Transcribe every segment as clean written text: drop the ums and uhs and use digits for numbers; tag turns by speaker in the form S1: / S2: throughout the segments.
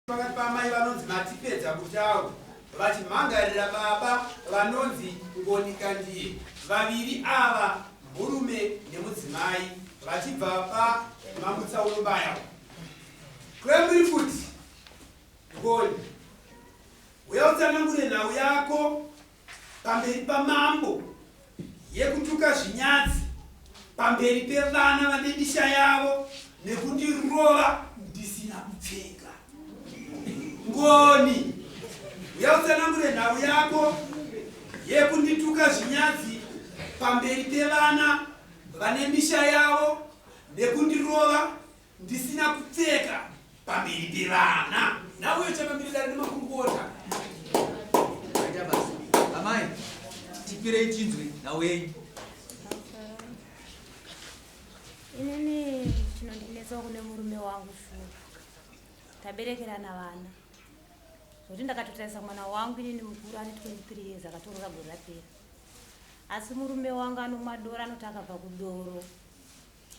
S1: Pakati paamai vanonzi Matipedza Butau vachimhangarira baba vanonzi Ngoni Kandiye. Vaviri ava murume nemudzimai vachibva paMamutsaunobaya. Kwemuri futi Ngoni, uya utsanangure nhau yako pamberi pamambo yekutuka zvinyadzi pamberi pevana vane misha yavo nekundirova ndisina kupfeka. Ngoni, uya utsanangure nhau yako yekundituka zvinyadzi pamberi pevana vane misha yavo nekundirova ndisina kupfeka pamberi pevana. Nhau yochangamire dare nemakurukota.
S2: Maita basa. Amai, tipirei tinzwe nhau yenyu.
S3: Inini chinondinetsawo kune murume wangu shuwa. Taberekerana vana. Zvekuti ndakatotarisa mwana wangu inini mukuru ane 23 years akatoroora gore rapera. Asi murume wangu anomwa doro anoti akabva kudoro.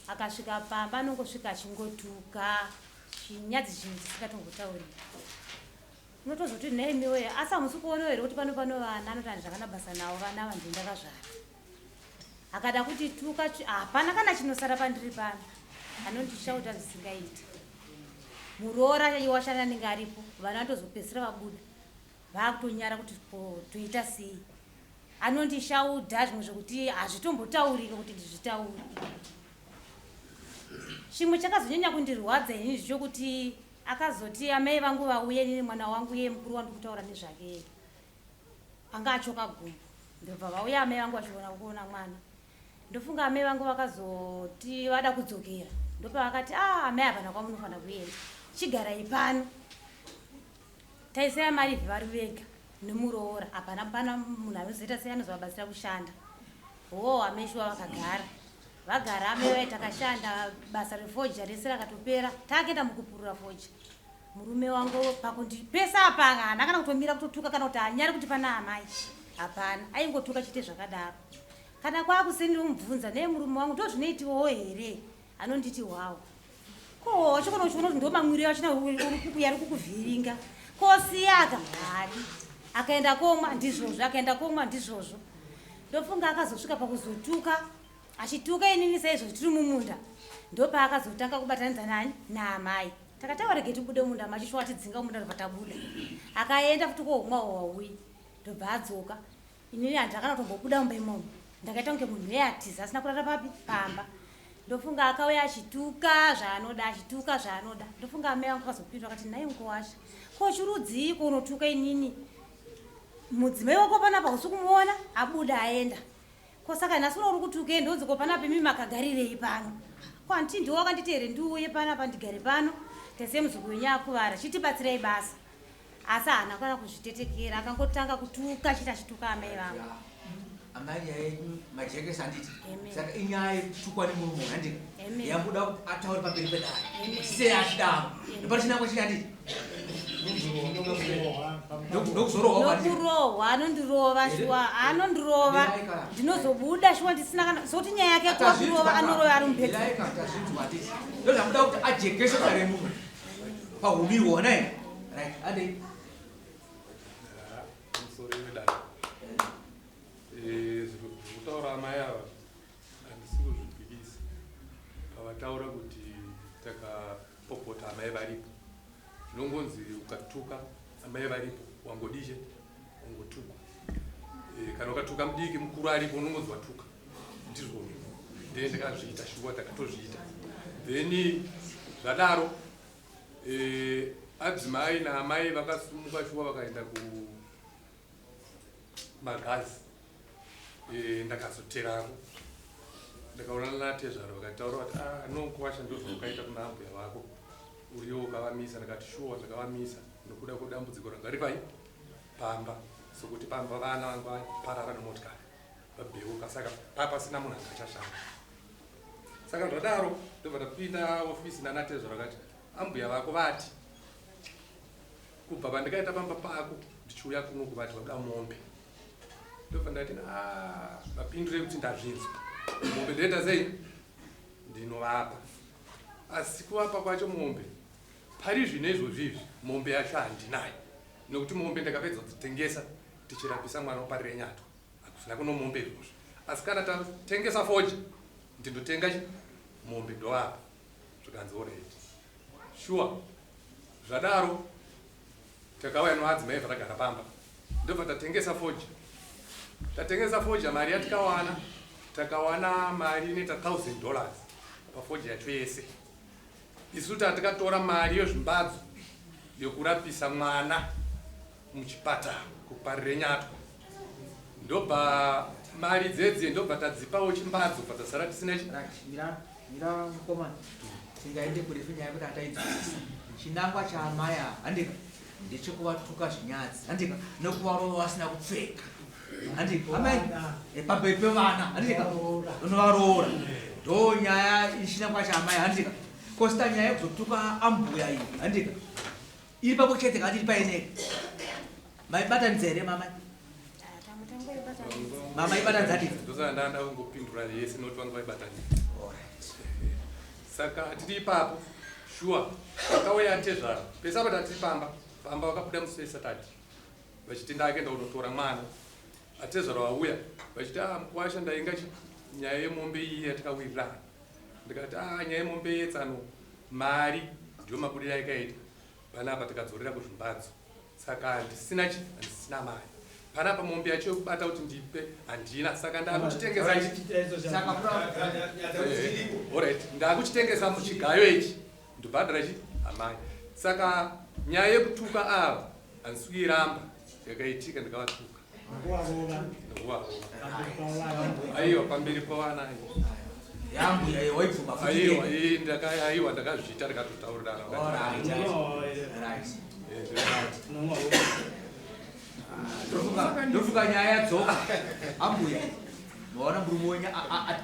S3: Akasvika pamba anongosvika achingotuka chinyadzi chinhu chisingatombotauriki. Unotozoti nhai imiwe asi hamusi kuonawo here kuti pano pano vana anoti handina basa navo vana ava ndini ndakazvara. Akada kuti tuka hapana kana chinosara pandiri pano. Anondishauta zvisingaiti. Muroora iye washanda anenge aripo vana vanotozopedzisira vabuda vakutonyara kuti ko toita sei. Anondishaudha zvimwe zvekuti hazvitombotaurike kuti ndizvitaure. Chimwe chakazonyanya kundirwadza inini zvechokuti akazoti amai vangu vauye inini mwana wangu iye mukuru wandiri kutaura nezvake anga achoka gumbo ndobva vauya amai vangu vachiona kuona mwana ndofunga amai vangu vakazoti vada kudzokera ndopavakati ah amai havana kwamunofanira kuenda chigarai pano Taisaya mari vari vega nemuroora hapana pana munhu anozoita sei anozovabatsira kushanda. Hoo amai shuwa vakagara. Vagara amai vaye takashanda basa refodya rese rakatopera takuenda mukupurura fodya. Murume wangu pakundipesa apa haana kana kutomira kutotuka kana kuti anyari kuti pana amai. Hapana aingotuka chete zvakadaro. Kana kwakuseni ndomubvunza naye murume wangu ndozvinoitiwawo here anonditi hwawo. Ko wachikona uchiona kuti ndomamwiro achina yari kukuvhiringa. Ko siyaka haadi. Akaenda komwa ndizvozvo, akaenda komwa ndizvozvo. Ndofunga akazosvika pakuzotuka achituka inini saizvozvo tiri mumunda. Ndopaakazotanga kubatanidza nani naamai. Takataura rege tibude munda machishuwa atidzinga mumunda ndobva tabuda. Akaenda futi kohumwa hwauyi ndobva adzoka. Inini handina kutombobuda mumba imomo. Ndakaita kunge munhu uye atiza asina kurara papi pamba. Ndofunga akauya achituka zvaanoda achituka zvaanoda. Ndofunga amai vangu vakazopindura vakati nhai mukowasha ko chirudzii ko unotuka inini mudzimai wako panapa hausi kumuona abuda aenda. Ko saka nhasi uno uri kutukei ndonzi ko panapa imi makagarirei pano. Ko handiti ndiwe wakanditi here ndiuye panapa ndigare pano tese muzukuru wenyu akuvara chitibatsirai basa. Asi haana kana kuzvitetekera akangotanga kutuka achiti achituka amai vangu.
S2: Amai nyaya yenyu majekesa handiti? Saka inyaya yekutukwa nemurume handiti? Yambuda kuti ataure pamberi pedare. Sei achidaro? Ndopari chinangwa chii handiti? Ndokuzorohwa
S3: Nokurohwa anondirova shuwa anondirova ndinozobuda shuwa ndisina kana sokuti nyaya yake kurova anorova ari mubedroom.
S2: Tazvinzwa handiti? Ndozvamuda kuti ajekese dare munhu. Pahumirwa ona here? Right, ade.
S4: Pamusoro wedare. Eh, zvekutaura amai ava handisi kuzvipikisa. Pavataura kuti takapopota amai varipo. Zvinongonzi ukatuka amai varipo wangodii chete wangotukwa. Eh, kana ukatuka mudiki mukuru aripo unongonzi watuka. Ndizvozvo. Ndiye ndakazviita shuwa takatozviita. Then zvadaro eh, adzimai naamai vakasumuka shuwa vakaenda kumagazi. Eh, ndakazoterako ndakaonana natezvara vakataura kuti ah, no kuwasha ndozvaukaita kuna ambuya vako uriwo ukavamisa. Ndakati shuwa ndakavamisa nokuda kwedambudziko ranga ripai pamba sokuti pamba vana vangu vaparara nemotikari vabheuka saka papasina munhu anga achashanda. Saka zvadaro ndobva ndapinda ofisi nanatezvara vakati ambuya vako vati kubva pandikaita pamba pako ndichiuya kuno kuvati vabuda mombe. Ndobva ndati ah, vapindure kuti ndazvinzwa mombe ndoita sei ndinovapa asi kuvapa kwacho mombe pari zvino izvozvi izvi Mombe yacho handinayo nekuti mombe ndakapedza kudzitengesa tichirapisa mwana waParirenyatwa. Hakusina kuno mombe izvozvo, asi kana tatengesa fodya ndindotenga mombe ndovapa. Zvikanzi alright, sure. Zvadaro takauya noadzimai vatagara pamba, ndobva tatengesa fodya. Tatengesa fodya, mari yatikawana, takawana mari inoita $1000 pafodya yacho yese. Isu tatikatora mari yezvimbadzo yokurapisa mwana muchipatara kuParirenyatwa, ndobva mari dzedze ndobva tadzipawo chimbadzo, bva tasara tisina.
S2: Mira, mira mukomana, tingaende kurefu nyaya yekuti hataidzwisisa chinangwa chaamai ava, handika? Ndechekuvatuka zvinyadzi, handika? Nekuvarova vasina kupfeka, handika amai? Pamberi pevana, handika? Unovaroora, ndo nyaya chinangwa chaamai, handika? Kosita nyaya yekuzotuka ambuya iyi, handika? Iri pamwe chete kana iri paineka? Maibatanidza here mama? Mama, ibatanidza, handika?
S4: Ndosaka ndanda kungopindura yese nekuti vanga vaibatanidza. Saka tiri ipapo, sure, vakauya tezvara pese apa tatiri pamba. Pamba vakabuda musi weSaturday vachiti ndakaenda kunotora mwana. Atezvara vauya vachiti, a mukwasha, ndainga nyaya yemombe iyi yatikawirirana. Ndikati, a nyaya yemombe yetsano, mari ndiyo mabudiro aikaita panapa, tikadzorera kuzvimbadzo. Saka handisina chi handisina mari panapa, mombe yacho yekubata kuti ndipe handina. Saka ndakuchitengesa. Alright, ndakuchitengesa muchigayo ichi, ndobhadhara chi amai. Saka nyaya yekutuka ava handisi kuiramba, yakaitika, ndikavatuka nekuvarova, aiwa, pamberi pavana.
S2: Yambuya waibvuma futi?
S4: Aiwa, aiwa, ndakazviita, ndikatotaurirana.
S2: Alright. Ndofunga nyaya yadzoka. Ambuya, maona murume wenyu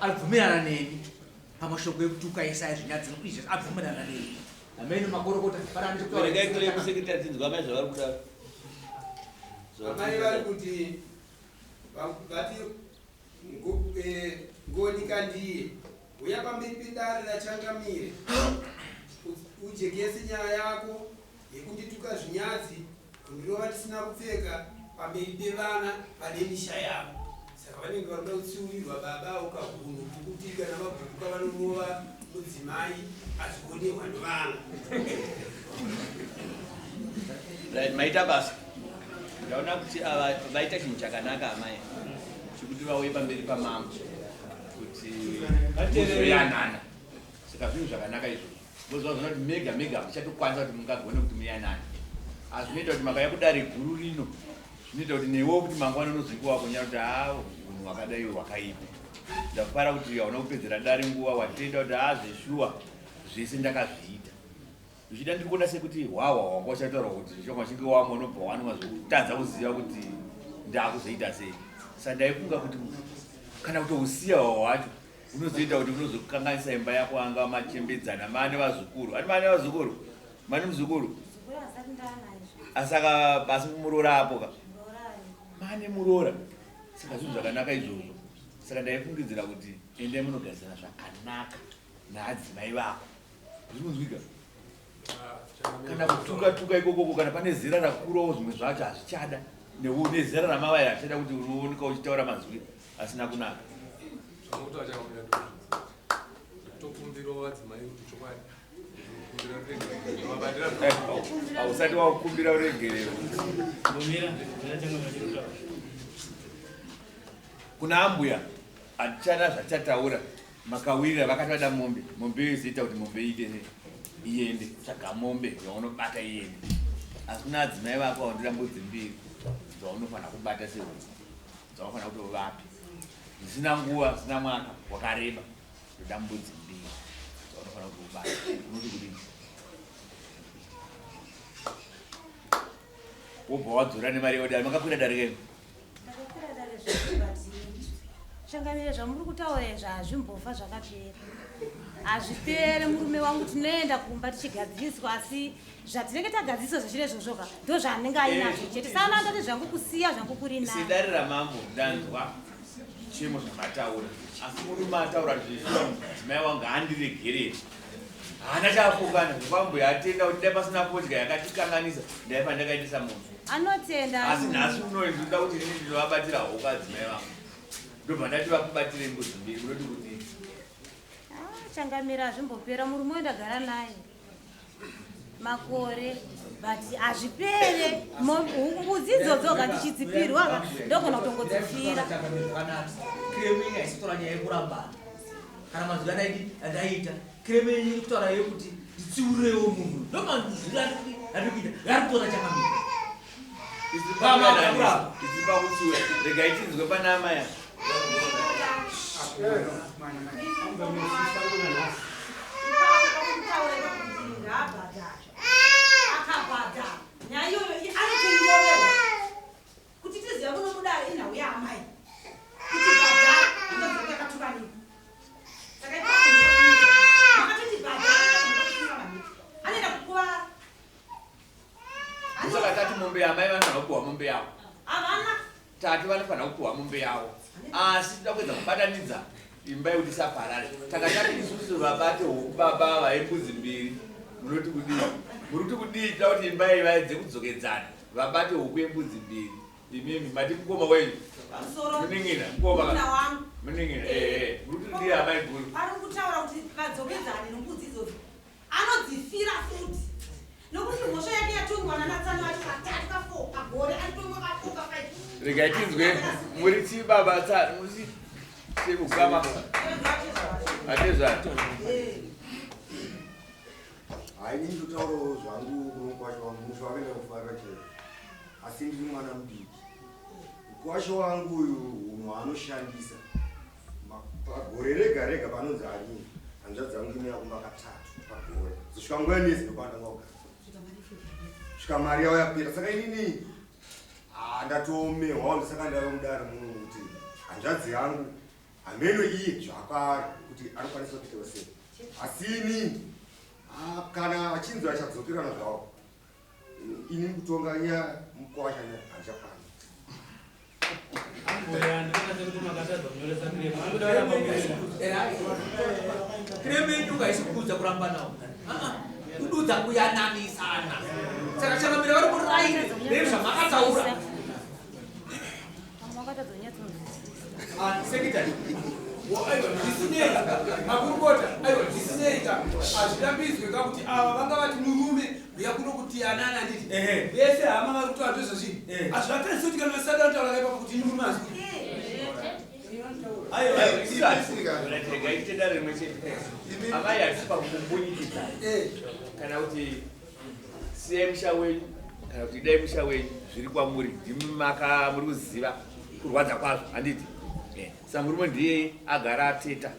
S2: abvumirana neni pamashoko ekutuka isai zvinyadzi izvi, abvumirana neni. Amene makorokota pana.
S5: Regai tore kusekretary tinzwa mai zvavari kuda.
S1: Amai vari kuti vati ngonika ndiye uya pamberi pedare rachangamire, ujekese nyaya yako yekundituka zvinyadzi, kundirova tisina kupfeka pamberi pevana vane misha yavo. Saka vanenge vari kuda kutsiurirwa baba ukahunhu kukuti kana vabhuruka vanorova mudzimai azvionehwa nevana.
S5: Right, maita basa. Ndaona kuti ava vaita chinhu chakanaka amai, chekuti vauye pamberi pamambo kuti muzoyanana. Saka zvinhu zvakanaka izvozvo. Moziva kuti mega mega muchatokwanisa kuti mungagone kuti muyanane, asi zvinoita kuti makauya kudare guru rino, zvinoita kuti newewo kuti mangwana unozenge wakunyara kuti ha, unhu hwakadai hwakaipa. Ndafara kuti hauna kupedzera dare nguva, watenda kuti ha, zveshuwa zvese ndakazviita. Zvichida ndiri kuona sekuti hwahwa hwanga uchataurwa kuti zvichonga uchinge wamwa unobva wanwa zvekutadza kuziva kuti ndakuzoita sei. Saka ndaifunga kuti kana kutousiya hwahwa hwacho unozoita kuti unozokanganisa imba yako. Anga machembedzana, mane vazukuru ani? Mane vazukuru? Mane muzukuru?
S3: Muzukuru asati ndaanazvo.
S5: Asaka basi kumuroora apo ka?
S3: Muroora.
S5: Mane muroora, saka zvinhu zvakanaka izvozvo. Saka ndaifungidzira kuti endai munogadzira zvakanaka naadzimai vako. Zviri kunzwika? Kana kutuka tuka ikokoko, kana pane zera rakurawo, zvimwe zvacho hazvichada. Nezera ramavai hazvichada kuti unooneka uchitaura mazwi asina kunaka.
S4: Zvamukuti vachamira, ndozvinzi tokumbirawo vadzimai kuti chokwadi kumbira ruregerero, vabatira.
S5: Hausati wakumbira uregerero.
S6: Mbomira, ndinatanga vachirutaura.
S5: Kuna ambuya hatichana zvatichataura. Makawirira, vakati vada mombe. Mombe iyo izoita kuti mombe iite sei? Iende. Tsvaga mombe yaunobata iende. Asi kuna adzimai vako aundira mbudzi mbiri dzaunofanira kubata sehuku, dzaunofanira kuti uvape zvisina nguva, zvisina mwaka wakareba. Ndoda mbudzi mbiri dzaunofanira kuti ubate. Unoti kudini? Wobva wadzora nemari yodari. Makakwira dare kenu?
S3: Takakwira dare zvedu, but changamire, zvamuri kutaura izvi hazvimbofa zvakapera, hazvipere. Murume wangu tinoenda kumba tichigadziriswa, asi zvatinenge tagadziriswa zvachiro izvozvoka ndo zvaanenge ainazvo chete. Sana ndati zvangu kusiya zvangu kuri nani.
S5: Sedare ramambo ndanzwa zvichemo zvamataura, asi murume ataura kuti zveshuwa mudzimai wangu handiregereri. Haana chaafungana kwambuya atenda kuti dai pasina fodya yakatikanganisa ndaifa ndakaendesa munhu.
S3: Anotenda.
S5: Asi nhasi unoyi ndinoda kuti inini ndinovabatira huku adzimai vangu. Ndobva ndati vakubatire mbudzi mbiri munoti kudii?
S3: Ah, changamira hazvimbopera murume uyu ndagara naye makore but hazvipere mbudzi idzodzo ka ndichidzipirwa ka ndogona kutongodzifira.
S2: Kiremu yenyu haisi kutaura nyaya yekurambana kana mazwi andaita. Kiremu yenyu iri kutaura yekuti nditsiurewo munhu ndomanzwiro andiri kuita yari kutora changamira.
S5: Isi pakutsiura regai tinzwe pana amai ava.
S7: Akabhadhara nyaya iyoyo anotoiroverwa kuti tizive kuno mudare inhau yaamai kuti bhadhara inozenge yakatukanira saka ipapo makatoti bhadhara anoenda kukuvara.
S5: Saka tati mombe yamai vanofanira kupiwa mombe yavo.
S7: Havana.
S5: Tati vanofanira kupiwa mombe yavo. Asi toda kuedza kubatanidza imba yekuti isaparare. Taka tati isusu vabate huku baba vaimbudzi mbiri. Munoti kudii? Muri kuti kudii? Toda kuti imba iyi vaedze kudzokedzana. Vabate huku yembudzi mbiri. Imimi mati mukoma wenyu.
S7: Pamusoro.
S5: Munin'ina mukoma.
S7: Munin'ina wangu.
S5: Munin'ina eh eh. Muri kuti kudii amai guru?
S7: Vari kutaura kuti vadzokedzane nembudzi idzodzo. Anodzifira futi. Nokuti mhosva yake yatongwa nanatsano vacho katatu ka4 pagore anotongwa ka4 ka5.
S5: Regai tinzwe muri chii baba tsa muri chii chekukama atezvara.
S8: Hai, ini ndotaurawo zvangu kuno mukwasha wangu, musha wake ndakufarira chaizvo, asi ndiri mwana mudiki. Mukwasha wangu uyu hunhu hwaanoshandisa pagore rega rega panonzi ani hanzvadzi yangu inouya kumba katatu pagore, zosvika nguva inezi ndokwandanga kugara svika mari yavo yapera. Saka inini ndatoomerwa, saka ndave mudare muno kuti hanzvadzi yangu hameno iye zvaakari kuti anokwanisa kuitawo sei, asi inini kana achinzi achadzokerana zvavo, ini kutonga nyaya mukwasha handichakwani.
S6: Ambuya, ndinoona sekuti makatadza kunyoresa kiremu. Anoda kuramba kuenda.
S2: Kiremu yenyu haisi kududza kuramba nawo. Kududza kuyananisana. Saka changamira vari muraini rezvamakataura.
S3: Makatadza kunyatsonzwisisa.
S1: Secretary, aiwa zvisinei, makurukota, aiwa zvisinei ka hazvirambidzwe ka kuti ava vanga vati murume uya kuno kuti anana handiti vese hama vari kutaura ndozvazvini hazvivatarisi kuti kana vasada kutaura kaipapo kuti ini murume hazi kuti
S5: Regai titenda rimwe chete. Amai hatisi pakukumbunyikidza. Kana kuti siyai musha wenyu kana kuti idai musha wenyu zviri kwamuri ndimi maka muri kuziva kurwadza kwazvo handiti. Saka murume ndiye agara ateta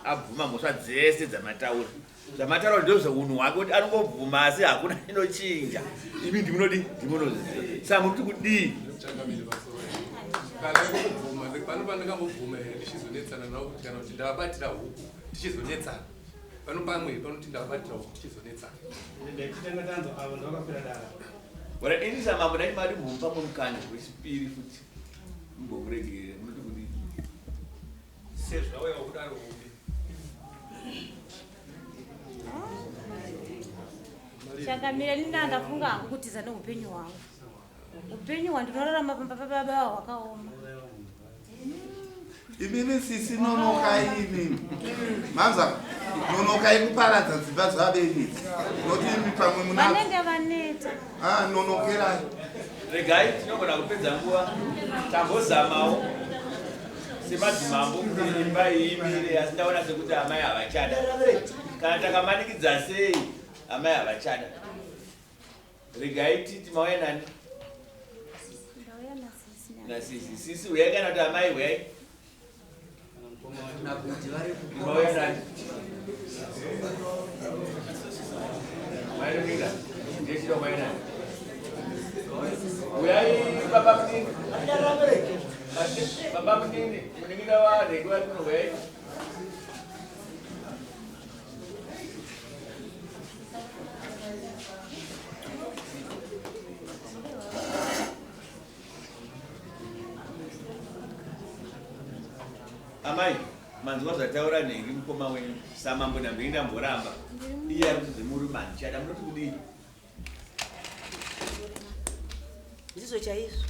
S5: abvuma mhosva dzese dzamataura. Zvamataura ndozveunhu hwake kuti anongobvuma asi hakuna inochinja. Imi ndimunodi ndimunozviziva. Saka muri kuti kudii?
S4: Changamire pamusoro. Kana kubvuma pano pandingambobvuma here ndichizonetsana navo kuti kana kuti ndavabatira huku tichizonetsana. Pano pamwe panoti ndavabatira huku tichizonetsana.
S6: Regai titanga tanzwa avo ndovakakwira dara.
S5: Ora ini samambo ndati mari mumpa mumukana wechipiri futi. Mumbomuregerera munoti kudii?
S4: Sezvauya kudaro hombe.
S3: Changamire, ini ndafunga hangu kutiza neupenyu hwangu. Upenyu hwandinorarama pamba pababa hwakaoma.
S9: Imimi sisi nonokai, imimi manza nonokai kuparadza dzimba dzavabereki noti imi pamwe muna
S3: Vanenge vaneta.
S9: Nonokerai.
S5: Regai tinogona kupedza nguva tambozamawo semadzimambo kuti imba iyi imire, asi ndaona sekuti amai havachada. Kana takamanikidza sei amai havachada. Regai titi mauya nani?
S3: Ndauya nasisi.
S5: Nasisi. Sisi uyai kana kuti amai uyai.
S2: Nakuti vari
S5: Mauya nani? Mai Runinga, ndiye chiro mai nani? Uyai baba munini. Baba munini, munin'ina wanhenge vari kuno uyai. Amai, Manzwa zvataura nhengi mukoma wenyu samambo ndambenge ndamboramba. Iye ari kuti zvemurume handichada munoti kudii?
S7: Ndizvo chaizvo.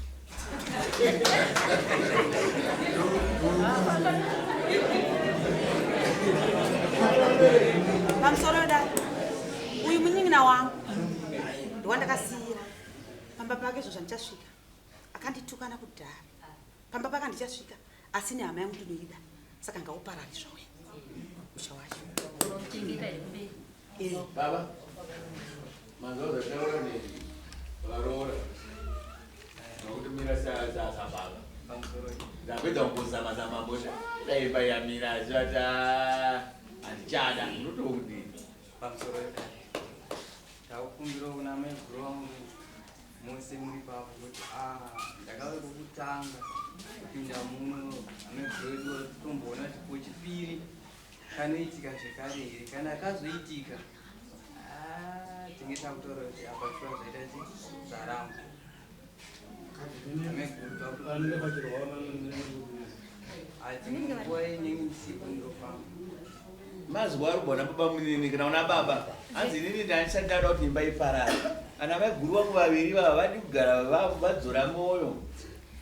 S7: Pamusoro da uyu munin'ina wangu ndowandakasiira pamba pake izvo zvandichasvika akanditukana kudhara pamba pake handichasvika asi nehama yangu ndinoida saka ngauparari zvawe musha wacho. Eh.
S5: Baba, manzwa zvataura neni varoora nokuti mira sababa ndapedza kumbozama zama mbosha dai imba yamira asi vati handichada unotokudii
S6: Pamusoro yedare ndakukumbirawo kuna maiguru vangu mose muri papo kuti ah, ndakave kwekutanga kupinda muno amaiguru edu tomboona kuti kwechipiri kanoitika zvekare here kana kazoitika ah, tinge takutaura kuti apa shuwa zvaita chi zvaramba.
S5: Mazuva ari kubona baba munini kana una baba hanzi inini ndandisati ndada kuti imba iparare ana maiguru vangu vaviri vava vadi kugara vadzora mwoyo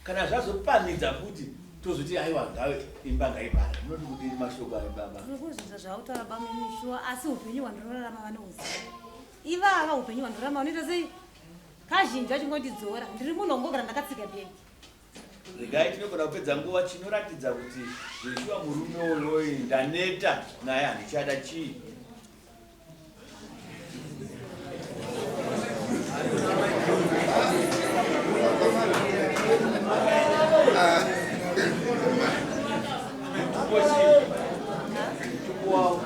S5: kana zvazopamidza futi tozoti aiwa ngawe imba ngaiparare munoti kudini mashoko ayo baba?
S3: Tiri kuzvinzwa zvautaura bamuni shuwa asi upenyu hwandinorarama vanouziva ivava upenyu hwandinorarama unoita sei kazhinji vachingondidzora ndiri munhu wongogara ndakatsika bhegi.
S5: Regai tinogona kupedza nguva chinoratidza kuti zveshuwa murume uyoyi ndaneta naye handichada chii? Mutupo chii? Mutupo wavo.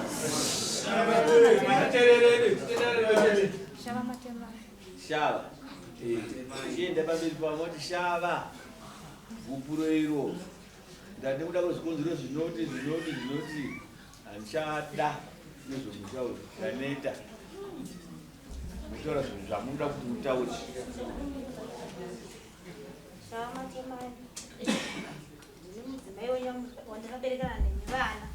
S3: Shava matema.
S5: Shava. Chienda pamberi pavo voti shava. Gupuro iro. Ndati nekuda kwezvikonzero zvinoti zvinoti zvinoti handichada nezvemusha uyu ndaneta. Mutaura zvinhu zvamunoda kuti mutaure.
S3: Shava matema. Ndine mudzimai wenyu wandakaberekana nemi vana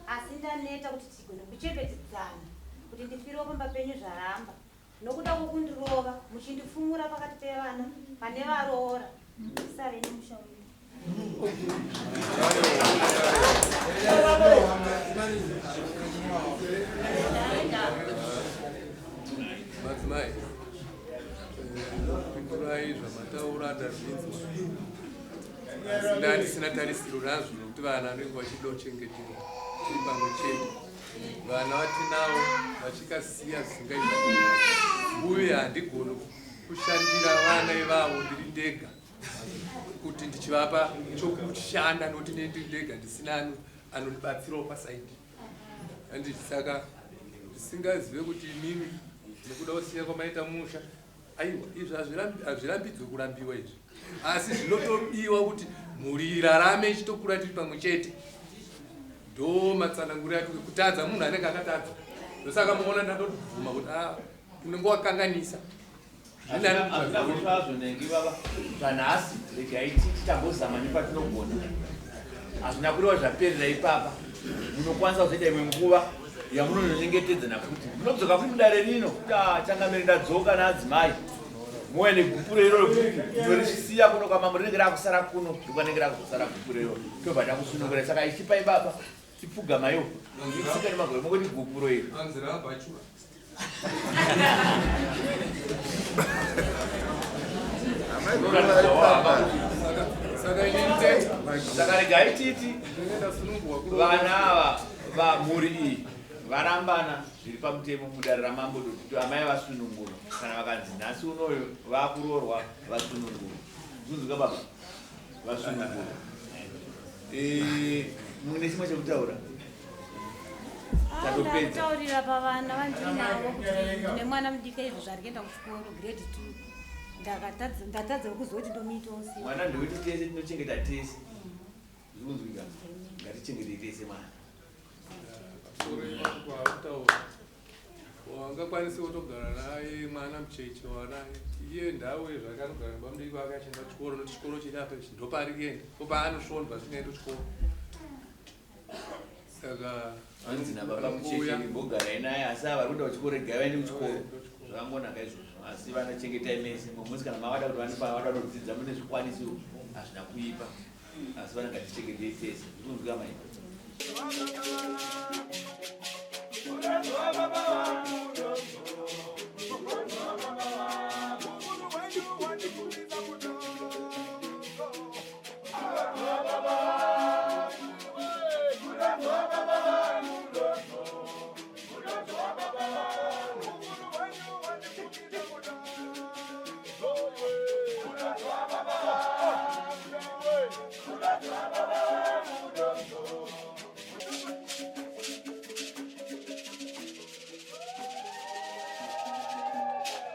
S3: asi ndaneta kuti tigone kuchengetedzana kuti ndifirewo pamba penyu zvaramba nokuda kwokundirova muchindifumura pakati pevana pane varoora ndisare nemusha wenyu.
S4: Madzimai, pindurai zvamataura ndazvinzwa asi ndandisina tarisiro nazvo nokuti vana vanenge vachida kuchengeterwa tiri pamwe chete vana vatinavo vachikasiya zvisingaiti uye handigoni kushandira vana ivavo ndiri ndega kuti ndichivapa chokushanda nokuti ndini ndiri ndega ndisina anondibatsirawo pasaidi handiti saka ndisingazive kuti imimi nekuda kusiya kwamaita musha aiwa izvi hazvirambidzwe kurambiwa izvi asi zvinotodiwa kuti mhuri irarame ichitokura tiri pamwe chete ndo matsananguriro acho kutadza munhu anenge akatadza ndosaka muona ndatobvuma kuti ah, unenge wakanganisa.
S5: Hazvina mhosva hazvo nhengi baba zvanhasi regai titi tambozama nepatinogona hazvina kureva zvaperera ipapa munokwanisa kuzoita imwe nguva yamunononyengetedzana futi munodzoka futi mudare rino kuti ah, changamire ndadzoka naadzimai mouya negupuro iroro futi munorisiya kuno kwamambo rinenge rakusara kuno ndikwanenge rakuzosara gupuro iroro tobva takusunungura saka ichipai baba tipfugamaiwo itsika nemagore mongoti gupuro iri.
S4: Hanzi rabhachura.
S5: Saka regai titi vana ava vamhuri iyi varambana zviri pamutemo mudare ramambo kuti amai vasunungurwa kana vakanzi nhasi unoyo vakuroorwa vasunungurwa zunzuka baba vasunungurwa. Mune chimwe chekutaura? Tatopedza.
S3: Ndakutaurira pavana vandinavo kuti ndine mwana mudiki izvo zvari kuenda kuchikoro grade 2 ndakatadza ndatadza kuzoti ndomuitawo sei.
S5: Mwana ndewedu tese tinochengeta tese. Zvikunzwika? Ngatichengetei tese mwana.
S4: Pamusoro ipapo paakutaura wangakwanisi kutogara naye mwana mucheche wanaye iye ndauye zvake anogara nemba mudiki wake achienda kuchikoro nokuti chikoro chiri apa ichi ndopaari kuenda ndopaanoshondwa asingaendi kuchikoro. Saka
S5: Hanzi nababa mucheche imbogarai naye asi ava vari kuenda kuchikoro regai vaende kuchikoro. Zvakangonaka izvozvo asi vana chengetai mese momusi kana mavada kuti vane pavada kunodzidza mune zvikwanisiro hazvina kuipa asi vana ngatichengetei tese. Zvikunzwika mai?